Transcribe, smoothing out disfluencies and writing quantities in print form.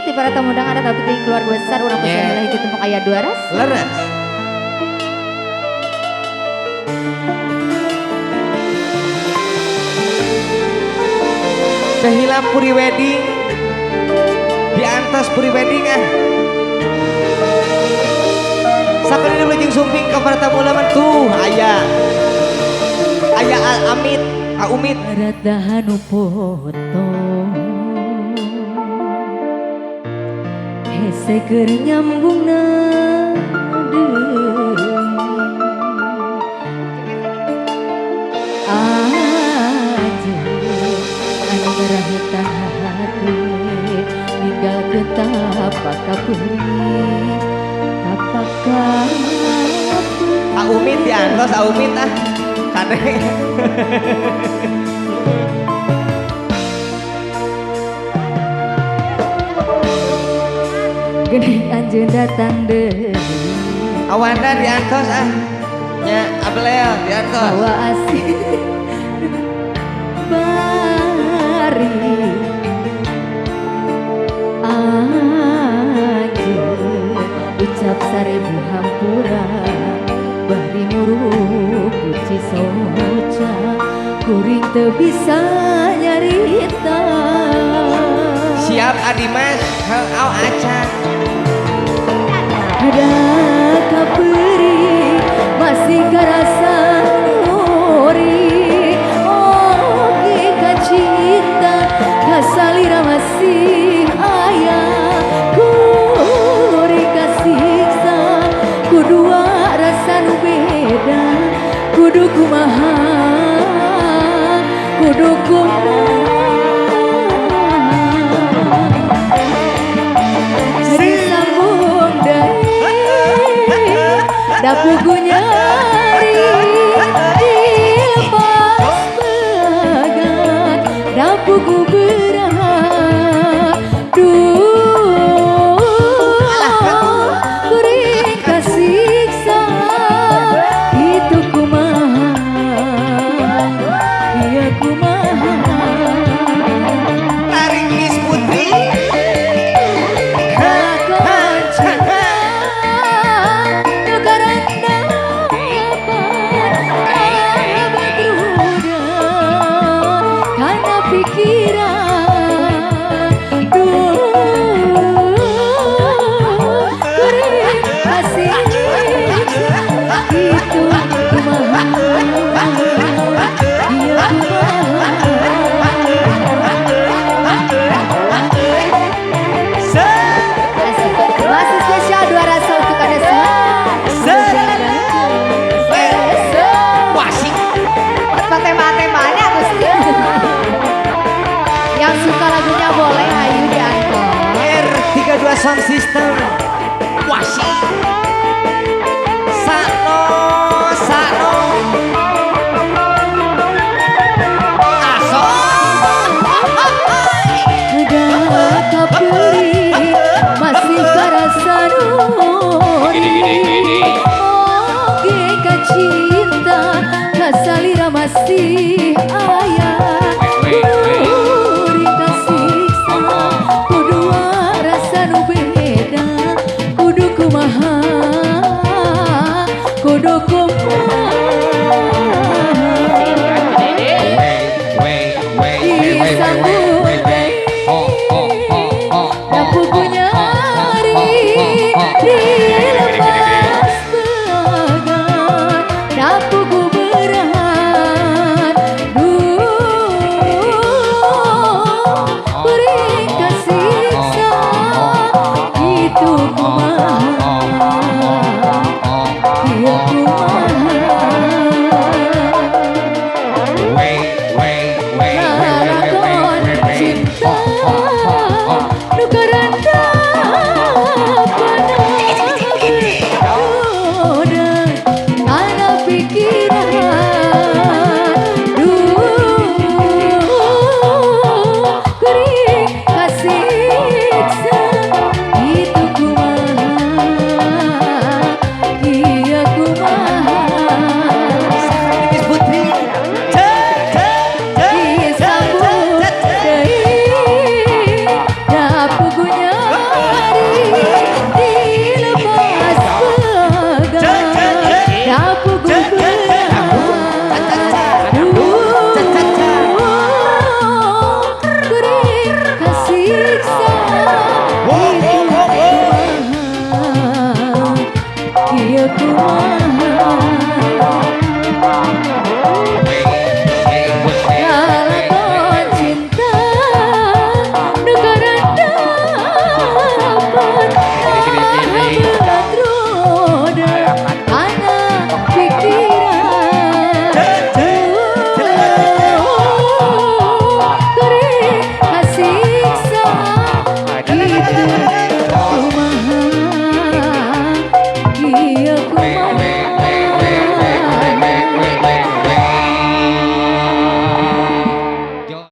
Ti para tamu undangan ada tapi keluarga besar urang pesantren hiji tumpeng aya dua ras. Leres. Tehila Puri Wedding. Di antos Puri Wedding ah. Sakali deui jeung sumping ka para tamu undangan tuh aya. Aya Al Amit, A Umit. Rada nu foto hese keur nyambungna deui anjeun anu ngarahitan hati ninggalkeun tapak kapeuri tapak kapeuri. A Umit di antos A Umit ah. Kade. Geuning anjeun datang deui Awanda di antos ah. Nya Abelel di antos. Hawa asih bari anjeun ucap sarebu hampura bari muruk kuci soca kuring teu bisa nyarita. Siap Adimas, heuh acan. Ada kapeuri masih karasa nuri oge kacinta kasalira masih aya kuring kasiksa kudua rasa nu beda kudu kumaha kudu kumaha disambung deui dapugu nyari dilepas pegat dapugu berat duh kuring kasiksa itu kumaha ieu kumaha. Tarik Lis Putri. Lakon cinta nu karandapan abad ruda kana pikiran duh kuring kasiksa itu kumaha ieu kumaha. Masih spesial dua rasa untuk anda semua. Wasik. Tema-temanya Gusti. Yang suka lagunya boleh ayo diangkut. R32 Sound System. Wasik. Sakno, sakno. Aso. Ada kapeuri masih karasa nuri oge kacinta kasalira masih aya kuring kasiksa kudua rasa nu beda kudu kumaha kudu kumaha disambung deui dapugu nyari dilepas pegat dapugu berat duh kuring kasiksa itu kumaha ieu kumaha lalakon cinta nu karandapan Siksa.